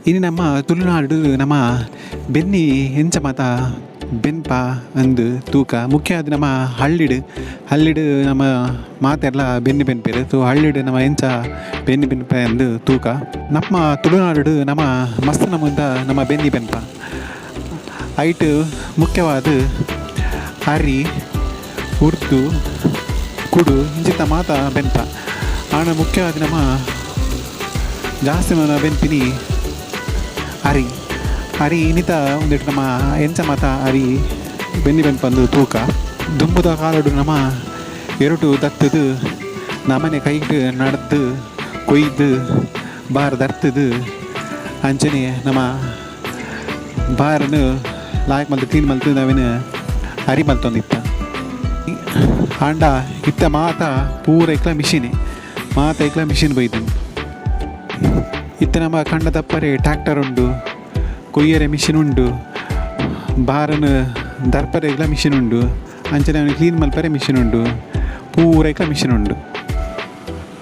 ಇನಿ ನಮ್ಮ ತುಳುನಾಡು ನಮ್ಮ ಬೆನ್ನಿ ಎಂಚ ಮಾತ ಬೆನ್ಪ ಅಂದ್ ತೂಕ ಮುಖ್ಯ ಆದ್ ನಮ್ಮ ಹಳ್ಳಿಡ್ ಹಳ್ಳಿಡ್ ನಮ್ಮ ಮಾತೆರ್ಲ ಬೆನ್ನಿ ಬೆನ್ಪೆರ್ ಸೊ ಹಳ್ಳಿಡ್ ನಮ್ಮ ಎಂಚ ಬೆನ್ನಿ ಬೆನ್ಪ ಅಂದ್ ತೂಕ ನಮ್ಮ ತುಳುನಾಡು ನಮ್ಮ ಮಸ್ತ್ ನಮುಂದ ನಮ್ಮ ಬೆನ್ನಿ ಬೆನ್ಪ ಐಟ್ ಮುಖ್ಯವಾದ ಅರಿ ಉರ್ದು ಕುಡು ಇಂಚಿತ್ತ ಮಾತ ಬೆನ್ಪ ಆಂಡ ಮುಖ್ಯವಾದ ನಮ್ಮ ಜಾಸ್ತಿ ಮನ ಬೆನ್ಪಿನಿ ಅರಿ ಅರಿ ಇನ್ನಿತ ಉಂದೆಟ್ ನಮ್ಮ ಎಂಚ ಮಾತ ಅರಿ ಬೆನ್ನಿ ಬೆನ್ಪಂದು ತೂಕ ದುಂಬುದ ಕಾಲಡು ನಮ್ಮ ಎರಟು ದತ್ತದು ನಮನೆ ಕೈಟ್ ನಡ್ದು ಕೊಯ್ದು ಬಾರ್ ದರ್ತದು ಅಂಚನೆ ನಮ್ಮ ಬಾರನ್ನು ಲಾಯ್ಕ್ ಮಲ್ತು ಕ್ಲೀನ್ ಮಲ್ತು ನವಿನ ಅರಿ ಮಲ್ತೊಂದಿತ್ತ. ಆಂಡ ಇತ್ತ ಮಾತ ಪೂರ ಐಕ್ಲ ಮಿಷಿನೆ ಮಾತ ಐಕ್ಲ ಮಿಷಿನ್ ಬೈದು. ಇತ್ತ ನಮ್ಮ ಕಂಡ ದಪ್ಪರೆ ಟ್ಯಾಕ್ಟರ್ ಉಂಡು, ಕೊಯ್ಯರೆ ಮಿಷಿನ್ ಉಂಡು, ಬಾರನ್ನು ದರ್ಪರೆಗ್ಲ ಮಿಷಿನ್ ಉಂಡು, ಅಂಚನೆ ಕ್ಲೀನ್ ಮಲ್ಪರೆ ಮಿಷಿನ್ ಉಂಡು, ಪೂರ ಐಕ್ಲ ಮಿಷಿನ್ ಉಂಡು.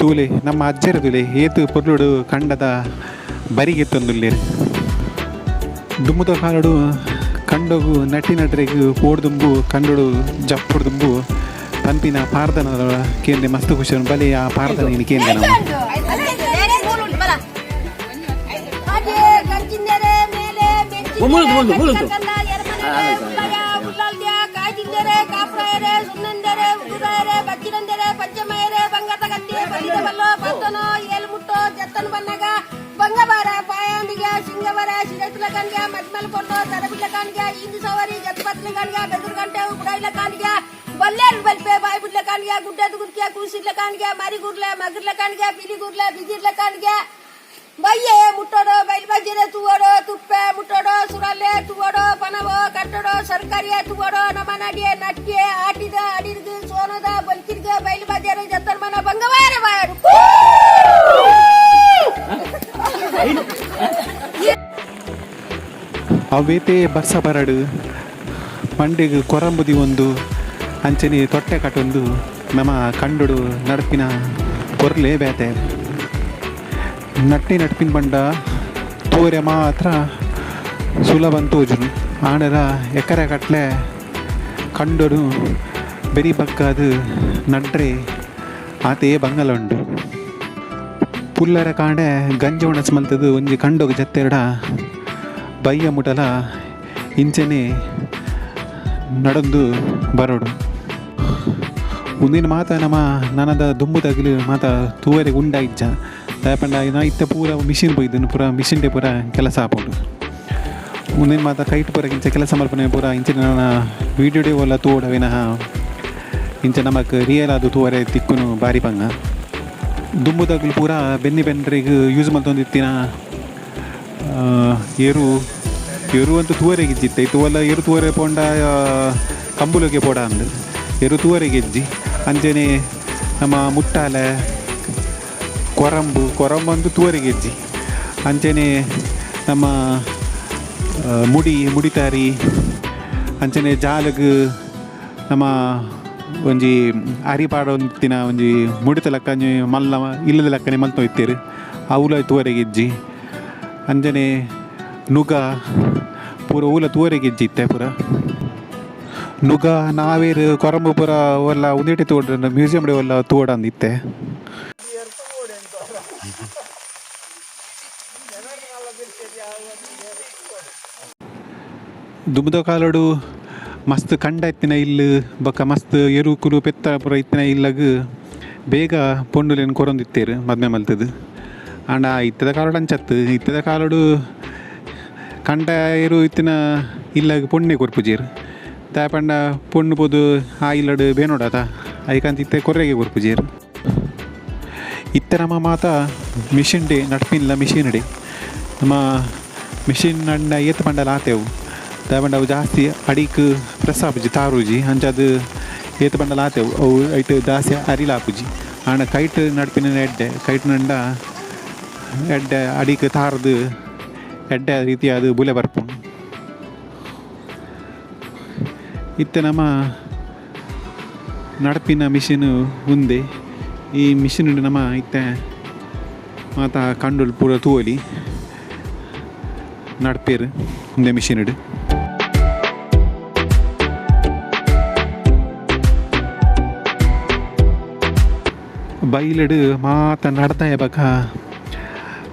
ತೂಲೆ ನಮ್ಮ ಅಜ್ಜರ ತೂಲೆ ಏತ್ ಪೊರ್ಲುಡು ಕಂಡದ ಬರಿಗೆತ್ತೊಂದುಲ್ಲೆರ್. ದುಂಬುದ ಕಾಲಡು ಕಂಡೊಗು ನಟ್ಟಿ ನಟ್ರೆಗ್ ಪೋಡ್ದುಂಬು ಕಂಡೊಡು ಜಪ್ಪುಡ್ದುಂಬು ಪನ್ಪಿನ ಪಾರ್ದನ ಕೇಂದ್ರ ಮಸ್ತ್ ಖುಷಿ ಬಲೆ ಆ ಪಾರ್ದನ ಇನಿ ಕೇಂದ್ರ ನಾವು. ಮುಳ್ಳು, ಮುಳ್ಳು, ಮುಳ್ಳು. ಬಯ್ಯೆ ಮುಟ್ಟೋಡು ಬೈಲ್ ಬಜ್ಜಿರೆ ತೂವೋಡು ತುಪ್ಪೆ ಮುಟ್ಟೋಡು ಸುರಲೆ ತೂವೋಡು ಪನವೋ ಕಟ್ಟೋಡು ಸರ್ಕಾರಿಯ ತೂವೋಡು ನಮ್ಮ ನಡಿಯೆ ನಟ್ಟಿಯೆ ಆಟಿದ ಅಡಿರ್ಗು ಸೋನದ ಬಲ್ಕಿರ್ಗ ಬೈಲ್ ಬಜ್ಜಾರೆ ಜತ್ತರ್ ಮನ ಬಂಗವಾರ ಬಾಯರು. ಅವೇತೆ ಬರ್ಸ ಬರಡು ಮಂಡೆಗ್ ಕೊರಂಬುದಿ ಒಂದು ಅಂಚನೆ ತೊಟ್ಟೆ ಕಟೊಂದು ನಮ್ಮ ಕಂಡೊಡು ನಡಪಿನ ಪೊರ್ಲೆ ಬೇತೆ. ನಟ್ಟಿ ನಟ್ಪಿನ ಬಂಡ ತೂರೆ ಮಾತ್ರ ಸುಲಭ ತೋಜುನು ಆಂಡಲ ಎಕರೆ ಕಟ್ಲೆ ಕಂಡೊಡು ಬೆರಿ ಬಗ್ಗಾದ್ ನಡ್ರೆ ಆತೇ ಬಂಗಲ ಉಂಡು. ಪುಲ್ಲರ ಕಾಂಡೆ ಗಂಜಿ ಒಣಸ್ ಮಲ್ತದು ಒಂಜಿ ಕಂಡೊಗು ಜತ್ತೆರಡ ಬಯ್ಯ ಮುಟಲ ಇಂಚನೆ ನಡೊಂದು ಬರೋಡು. ಉಂದಿನ ಮಾತ ನಮ್ಮ ನನದ ದುಂಬು ತಗಲು ಮಾತ ತೂವರೆಗ್ ಉಂಡ ಇಜ್ಜ ದಾಯೆ ಪಂಡ ನಾ ಇತ್ತೆ ಪೂರ ಮಿಷಿನ್ ಪೋಯ್ದನು ಪೂರ ಮಿಷಿನ್ಡೆ ಪೂರ ಕೆಲಸ ಆಪುಂಡು. ಉಂದಿನ ಮಾತ ಕೈಟ್ ಪೂರ ಇಂಚ ಕೆಲಸ ಮಲ್ಪುನೆ ಪೂರ ಇಂಚಿನ ನನ ವೀಡಿಯೋಡೇ ಓಲ ತೂವೊಡ ವಿನಃ ಇಂಚ ನಮಕ್ ರಿಯಲ್ ಆದ್ ತೂವರೆ ತಿಕ್ಕುನು ಬಾರಿ ಬಂಗ. ದುಂಬುದಗ್ಲು ಪೂರ ಬೆನ್ನಿ ಬೆನ್ರೆಗ್ ಯೂಸ್ ಮಲ್ತೊಂದಿತ್ತಿನ ಎರು ಎರು ಅಂತೂ ತೂವರೆಗ್ ಇಜ್ಜಿತ್ತೆ ಇತ್ತೆ ಓಲ ಎರು ತೂವರೆ ಪೋಂಡ ಕಂಬುಲಗೆ ಪೋಡ ಅಂದ್ ಎರು ತೂವರೆಗ್ ಇಜ್ಜಿ. ಅಂಚನೆ ನಮ್ಮ ಮುಟ್ಟಾಲೆ ಕೊರಂಬು ಕೊರಂಬು ಅಂತೂ ತೂವರೆಗ್ ಇಜ್ಜಿ. ಅಂಚನೆ ನಮ್ಮ ಮುಡಿ ಮುಡಿತಾರಿ ಅಂಚನೆ ಜಾಲಗ್ ನಮ್ಮ ಒಂಜಿ ಅರಿ ಪಾಡೊಂದಿತ್ತಿನ ಒಂಜಿ ಮುಡಿತ ಲೆಕ್ಕ ಒಂಜಿ ಮಲ್ಲ ಇಲ್ಲದ ಲೆಕ್ಕನೆ ಮಲ್ತೊಂದಿತ್ತೆರ್ ಅವುಲ ತೂವರೆಗ್ ಇಜ್ಜಿ. ಅಂಚನೆ ನುಗ ಪೂರ ಒವುಲ ತೂವರೆಗ್ ಇಜ್ಜಿ ಇತ್ತೆ ಪೂರ ನುಗ ನಾವೇರ್ ಕೊರಂಬು ಪೂರ ಒಲ್ಲ ಉಂದೆಟೆ ತೂವೊಡು ಮ್ಯೂಸಿಯಂ ಡೆ ಒಲ್ಲ ತೂವೊಡಂದು ಇತ್ತೆ. ದುಂಬುದ ಕಾಲಡು ಮಸ್ತ್ ಕಂಡ ಇತ್ತಿನ ಇಲ್ಲು ಬೊಕ್ಕ ಮಸ್ತ್ ಎರುಕುಲು ಪೆತ್ತ ಪೂರ ಇತ್ತಿನ ಇಲ್ಲಗ್ ಬೇಗ ಪೊಣ್ಣುಲೆನ್ ಕೊರೊಂದಿತ್ತೆರ್ ಮದ್ಮೆ ಮಲ್ತುದು. ಆಂಡ ಇತ್ತೆದ ಕಾಲಡ್ ಅಂಚತ್ತ್ ಇತ್ತೆದ ಕಾಲಡು ಕಂಡ ಎರು ಇತ್ತಿನ ಇಲ್ಲಗ್ ಪೊಣ್ಣೆ ಕೊರ್ಪುಜೆರ್ ದಾಯೆ ಪಂಡ ಪೊಣ್ಣು ಪೋದು ಆ ಇಲ್ಲಡ್ ಬೇನೊಡತ ಐಕಂತ ಇತ್ತೆ ಕೊರ್ರೆಗೆ ಕೊರ್ಪುಜೆರ್. ಇತ್ತೆ ನಮ ಮಾತ ಮಿಷಿನ್ ಡೇ ನಡ್ಪಿನ್ಲ ಮಿಷಿನ್ ಡೇ ನಮ್ಮ ಮಿಷಿನ್ ನಡ್ಂಡ ಏತ್ ಪಂಡಲ ಆತೆವು ದಾಯೆ ಪಂಡ ಅವು ಜಾಸ್ತಿ ಅಡಿಕ್ ಪ್ರೆಸ್ ಆಪುಜಿ ತಾರುಜಿ ಅಂಚಾದ್ ಏತ್ ಪಂಡಲ ಆತೆವು ಅವು ಐಟ್ ಜಾಸ್ತಿ ಅರಿಲ ಆಪುಜಿ. ಆಂಡ ಕೈಟ್ ನಡ್ಪಿನ ಎಡ್ಡೆ ಕೈಟ್ ನಡ್ಂಡ ಎಡ್ಡೆ ಅಡಿಕ್ ತಾರ್ದು ಎಡ್ಡೆ ರೀತಿಯಾದ್ ಬುಲೆ ಬರ್ಪುಂಡು. ಇತ್ತೆ ನಮ ನಡ್ಪಿನ ಮಿಷಿನ್ ಉಂದೆ ಈ ಮಿಷಿನ್ ನಮ ಇತ್ತೆ ಮಾತ ಕಂಡೊಲು ಪೂರ ತೂವೊಲಿ. ನಡ್ಪೇರು ಉಂದೆ ಮಿಷಿನ್ ಬೈಲಡು ಮಾತ ನಡ್ತಾ ಬಕ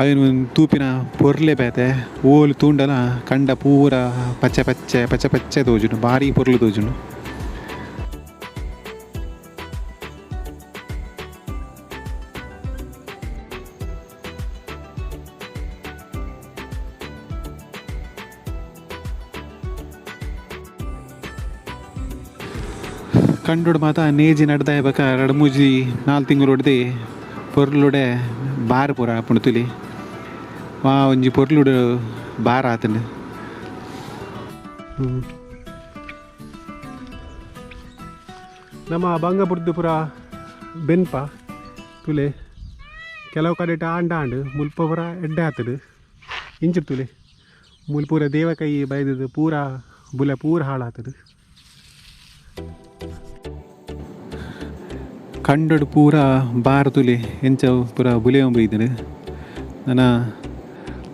ಅಯಿನ್ ತೂಪಿನ ಪೊರ್ಲೆ ಬೇತೆ ಓಲು ತೂಂಡಲ ಕಂಡ ಪೂರ ಪಚ್ಚೆ ಪಚ್ಚೆ ಪಚ್ಚೆ ಪಚ್ಚೆ ತೋಜುಂಡು ಬಾರಿ ಪೊರ್ಲು ತೋಜುಂಡು. ಕಂಡೋಡು ಮಾತ ನೇಜಿ ನಡ್ದಾಯ ಬಕ ರಡ್ಡ್ ಮೂಜಿ ನಾಲ್ ತಿಂಗುಲುಡ್ದು ಪೊರ್ಲುಡೆ ಬಾರ್ ಪೂರ ಆಪುಂಡು ತುಲಿ ವಾ ಒಂಜಿ ಪೊರ್ಲುಡು ಬಾರ್ ಆತುಂಡು. ನಮ್ಮ ಬಂಗ ಬುಡ್ದು ಪೂರ ಬೆನ್ಪ ತುಲೆ ಕೆಲವು ಕಡೆಟ್ ಆಂಡ ಆಂಡ್ ಮುಲ್ಪ ಪೂರ ಎಡ್ಡೆ ಆತುಂಡು ಇಂಚಿ ತುಲೆ ಮೂಲು ಪೂರ ದೇವಕೈ ಬೈದದು ಪೂರ ಬುಲೆ ಪೂರ ಹಾಳಾತುಂಡು. ಕಂಡಡ್ ಪೂರ ಬಾರ್ ತುಲೆ ಎಂಚ ಪೂರ ಬುಲೆ ಬೈದ್ಂಡ್ ನನ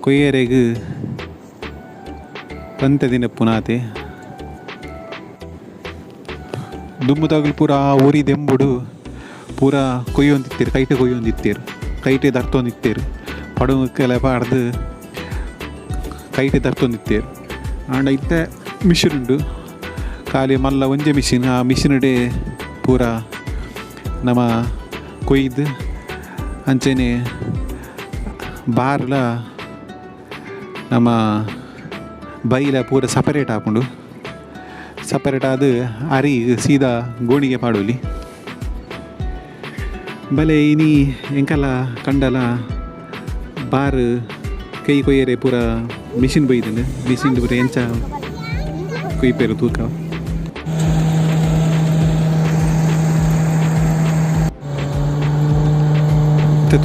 ಕೊಯ್ಯರೆಗ್ ಪಂತೆ ದಿನ ಪುನಾತೆ ದುಂಬುದಗಲು ಪೂರ ಉರಿ ದೆಂಬುಡು ಪೂರ ಕೊಯ್ಯೊಂದಿತ್ತೆರ್ ಕೈಟೆ ಕೊಯ್ಯೊಂದಿತ್ತೆರ್ ಕೈಟೆ ದರ್ತೊಂದಿತ್ತೆರ್ ಪಡುಕೆಲ ಪಾಡ್ದ್ ಕೈಟೆ ದರ್ತೊಂದಿತ್ತೆರ್ ಆಂಡ ಇತ್ತೆ ಮಿಷಿನ್ ಉಂಡು ಖಾಲಿ ಮಲ್ಲ ಒಂಜೆ ಮಿಷಿನ್ ಆ ಮಿಷಿನ್ ಡೇ ಪೂರ ನಮ ಕೊಯ್ದು ಅಂಚನೆ ಬಾರ್ಲ ನಮ್ಮ ಬೈಲ ಪೂರ ಸಪರೇಟ್ ಆಪುಂಡು ಸಪರೇಟ್ ಆದ್ ಅರಿ ಸೀದಾ ಗೋಣಿಗೆ ಪಾಡೊಲಿ ಬಲೆ ಇನಿ ಎಂಕಲ ಕಂಡಲ ಬಾರ್ ಕೈ ಕೊಯ್ಯರೆ ಪೂರ ಮಿಷಿನ್ ಬೈದ್ಂಡ್ ಮಿಷಿನ್ ಪೂರ ಎಂಚ ಕೊಯ್ಪೆರ್ ತೂಕ.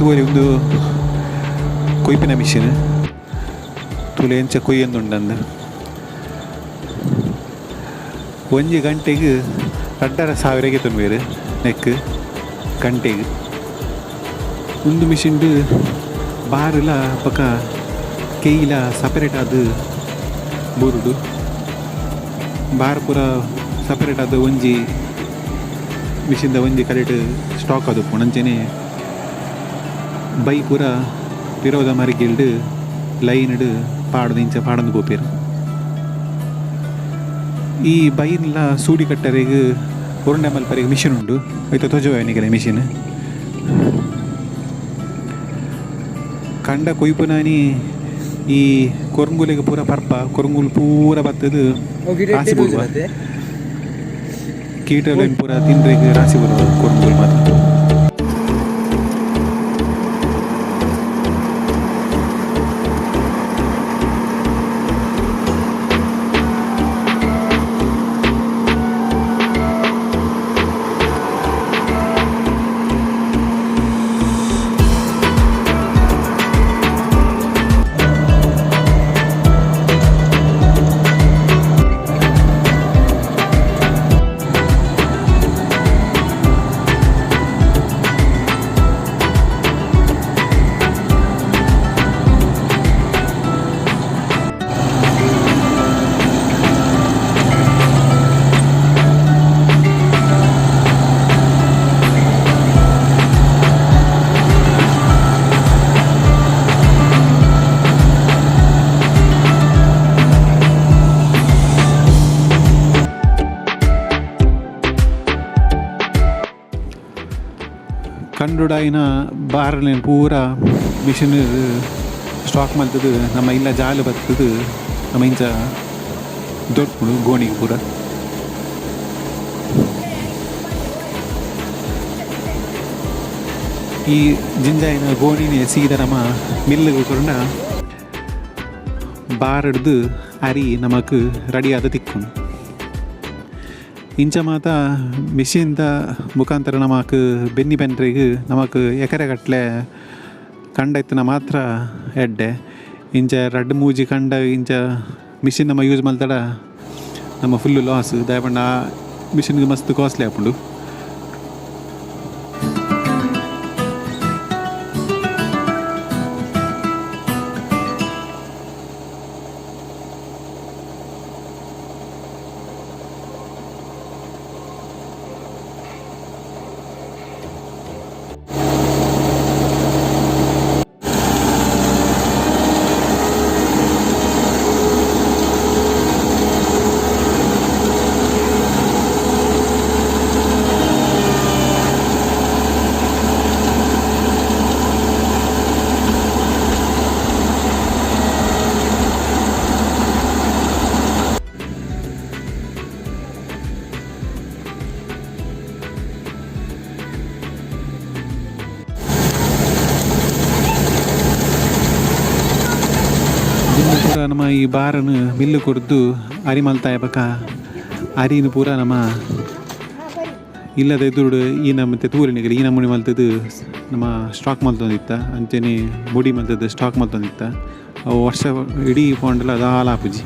ತೂವರೆ ಉಂದು ಕೊಯ್ಪಿನ ಮಿಷಿನ್ ತೂಲೆ ಎಂಚ ಕೊಯ್ಯೊಂದುಂಡಂದು ಒಂಜಿ ಗಂಟೆಗ್ 2500 ಗೆತೊನ್ವೆರ್ ನೆಕ್ಕ್ ಗಂಟೆಗ್ ಉಂದು ಮಿಷಿನ್ಡ್ ಬಾರುಲ ಬೊಕ ಕೆಯ್ಲ ಸಪರೇಟ್ ಆದ್ ಬೂರುಡು ಬಾರ್ ಪೂರ ಸಪರೇಟ್ ಆದ್ ಒಂಜಿ ಮಿಷಿನ್ದ ಒಂಜಿ ಕಡೆಟ್ ಸ್ಟಾಕ್ ಆದ್ ಉಪ್ಪುಂಡು ಅಂಚನೆ ಬೈ ಪೂರ ಪಿರೋದ ಮರಿಗಿಲ್ಡ್ ಲೈನ್ ಡ್ ಪಾಡ್ದ್ ಇಂಚ ಪಾಡೊಂದು ಪೋಪೆರ್. ಈ ಬೈನ್ಲ ಸೂಡಿ ಕಟ್ಟರೆಗ್ ಉರುಂಡೆ ಮಲ್ಪರೆಗ್ ಮಿಷಿನ್ ಉಂಡು ಐತ ತೋಜುವೆ ನಿಕಲೆ ಮಿಷಿನ್. ಕಂಡ ಕೊಯ್ಪುನಾನಿ ಈ ಕೊರಂಗುಲೆಗ್ ಪೂರ ಪರ್ಪ ಕೊರಂಗುಲು ಪೂರ ಬತ್ತುದು ರಾಸಿ ಬೂರ್ವ ಕೀಟಲೆನ್ ಪೂರ ತಿನ್ರೆಗ್ ರಾಸಿ ಬೂರ್ವ ಕೊರಂಗುಲು ಮಾತ. ಕಂಡುಡಾಯಿನ ಬಾರ್ಲೆನ್ ಪೂರ ಮಿಷಿನ್ ಸ್ಟಾಕ್ ಮಲ್ತುದು ನಮ್ಮ ಇಲ್ಲ ಜಾಲು ಬತ್ತುದು ನಮ್ಮ ಇಂಚ ದೊರ್ಪುಂಡು ಗೋಣಿಗ್ ಪೂರ. ಈ ಜಿಂಜಾಯಿನ ಗೋಣಿನೆ ಸೀದಾ ನಮ್ಮ ಮಿಲ್ಲುಗು ಕೊರ್ಂಡ ಬಾರ್ಡ್ದು ಅರಿ ನಮಕ್ ರೆಡಿ ಆದ್ ತಿಕ್ಕುಂಡು. ಇಂಚ ಮಾತ ಮಿಷಿನ್ದ ಮುಖಾಂತರ ನಮಕ್ ಬೆನ್ನಿ ಬೆನ್ರೆಗ್ ನಮಕ್ ಎಕರೆ ಗಟ್ಲೆ ಕಂಡ ಇತ್ತಿನ ಮಾತ್ರ ಎಡ್ಡೆ ಇಂಚ ರಡ್ಡ್ ಮೂಜಿ ಕಂಡ ಇಂಚ ಮಿಷಿನ್ ನಮ ಯೂಸ್ ಮಲ್ತಡ ನಮ್ಮ ಫುಲ್ ಲಾಸ್ ದಾಯೆ ಪಂಡ ಆ ಮಿಷಿನ್ಗ್ ಮಸ್ತ್ ಕಾಸ್ಟ್ಲಿ ಆಪುಂಡು. ದುಂಬು ಪೂರ ನಮ್ಮ ಈ ಬಾರನು ಮಿಲ್ಲು ಕೊರ್ದು ಅರಿ ಮಲ್ತಾಯ ಬಕ ಅರಿನ್ ಪೂರ ನಮ್ಮ ಇಲ್ಲದ ಎದುರುಡು ಈ ನಮ್ಮತ್ತೆ ತೂರಿನಿಗೆ ಈ ನಮೂನಿ ಮಲ್ತದ್ದು ನಮ್ಮ ಸ್ಟಾಕ್ ಮಲ್ತೊಂದಿತ್ತ. ಅಂಚನೆ ಮುಡಿ ಮಲ್ತದ್ದು ಸ್ಟಾಕ್ ಮಲ್ತೊಂದಿತ್ತ. ಅವು ವರ್ಷ ಇಡೀ ಪೋಂಡಲ ದಾಲ ಆಪುಜಿ.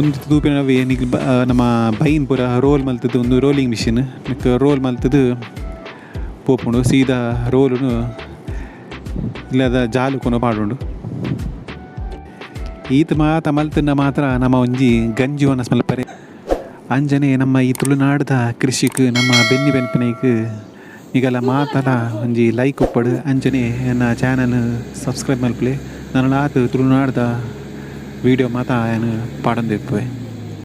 ಒಂದು ತೂಪಿನವೇ ನಿಗ್ಲ್ ನಮ್ಮ ಬೈನ್ ಪೂರ ರೋಲ್ ಮಲ್ತದ್ದು ಒಂದು ರೋಲಿಂಗ್ ಮಿಷಿನ್ ನೆಕ್ ರೋಲ್ ಮಲ್ತದ್ದು ಪೋಪುಂಡು ಸೀದಾ ರೋಲುನು ಇಲ್ಲದ ಜಾಲು ಕೊನೊ ಪಾಡುಂಡು. ಈತ್ ಮಾತ ಮಲ್ತನ್ನ ಮಾತ್ರ ನಮ್ಮ ಒಂಜಿ ಗಂಜಿ ವನಸ್ ಮಲ್ಪರೆ. ಅಂಚನೆ ನಮ್ಮ ಈ ತುಳುನಾಡ್ದ ಕೃಷಿಕ್ ನಮ್ಮ ಬೆನ್ನಿ ಬೆನ್ಪಿನೈಕ್ ನಿಗಲ ಮಾತಲ ಒಂಜಿ ಲೈಕ್ ಉಪ್ಪಡ್. ಅಂಚನೆ ಎನ್ನ ಚಾನಲ್ ಸಬ್ಸ್ಕ್ರೈಬ್ ಮಲ್ಪುಲೆ. ನನಲಾತ್ ತುಳುನಾಡ್ದ ವೀಡಿಯೋ ಮಾತ ಯಾನ್ ಪಾಡೊಂದಿಪ್ಪುವೆ.